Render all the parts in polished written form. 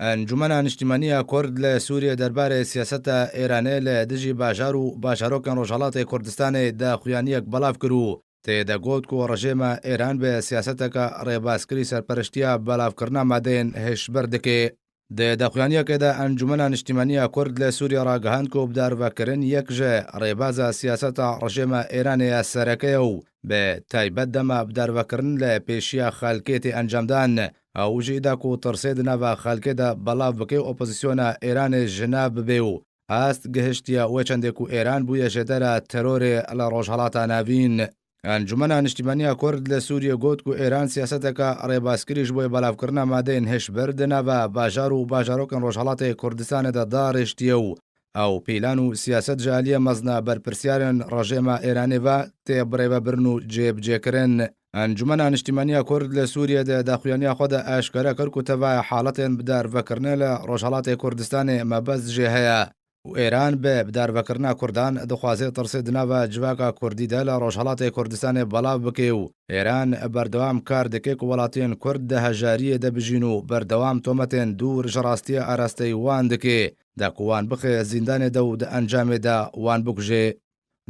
Encûmena Niştîmanî ya Kurd li Sûriyê derbarê siyaseta Êranê li dijî bajar û bajarokên Rojhilatê Kurdistanê daxuyaniyek belav kir û tê de got ku rejêma Êran bi siyaseteke rêbazkirî serperiştiya belavkirina madeyên hişbir dike. Di daxuyaniyekê de Encûmena Niştîmanî ya Kurd li Sûriyê ragihand ku bidarvekirin yek ji rêbaza siyaseta rejêma Êranê ya sereke ye û bi taybet dema bidarvekirin li pêşiya xelkê tê encamdan. Ew jî da ku tirsê di nava xelkê de belav bike û opozisyona Êranê ji nav bibe û ast gihiştiye wê çendê ku Êran bûye jêdera terorê li Rojhilata Navîn. Encûmena Niştîmaniya Kurd li Sûriyê got ku Êran siyaseteke rêbazkirî ji bo belavkirina madeyên hişbir di nava bajar û bajarokên Rojhilatê Kurdistanê de darêştiye û ew pîlan û siyaset ji aliyê mezina berpirsyarên rejêma Êranê ve tê birêvebirin û cêbicêkirin. Encûmena Niştîmaniya Kurd li Sûriyê di daxuyaniya xwe de eşkere kir ku tevaya haletên bidarvekirinê li Rojhilatê Kurdistanê mebest jê heye û Êran bi bidarvekirina Kurdan dixwaze tirsê di nava civaka Kurdî de li Rojhilatê Kurdistanê belav bike û Êran berdewam kar dike ku welatiyên Kurd di hejariyê de bijîn û berdewam tometên dûr ji rastiyê arasteyî wan dike da ku wan bixe zîndanê de û di encamê de wan bikuje.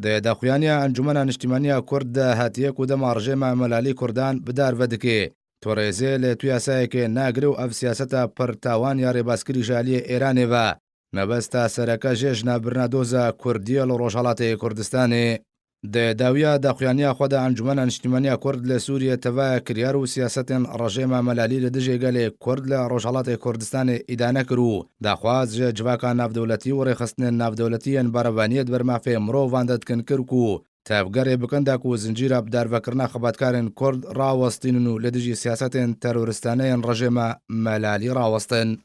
Di daxuyaniya Encûmena Niştîmanî ya Kurd de hatiye ku dema rejêma Melalî Kurdan bi dar vedike, tu rêzê li tu yasayekê nagire û ev siyaseta pir tawan ya rêbazkirî ji aliyê Êranê ve mebesta sereke jê ji navbirina doza Kurdî ye li Rojhilatê Kurdistanê. Di dawiya daxuyaniya xwe de Encûmena Niştîmanî ya Kurd li Sûriyê tevaya kiryar û siyasetên rejêma Melalî li dijî gelê Kurd li Rojhilatê Kurdistanê îdane kir û Daxwaz ji civaka navdewletî û rêxistinên navdewletî yên berevaniyê di ber mafê mirovan de dikin kir ku tevgerê bikin da ku zincîra bidarvekirina xebatkarên Kurd rawestînin û li dijî siyasetên teroristane yên rejêma Melalî rawestin.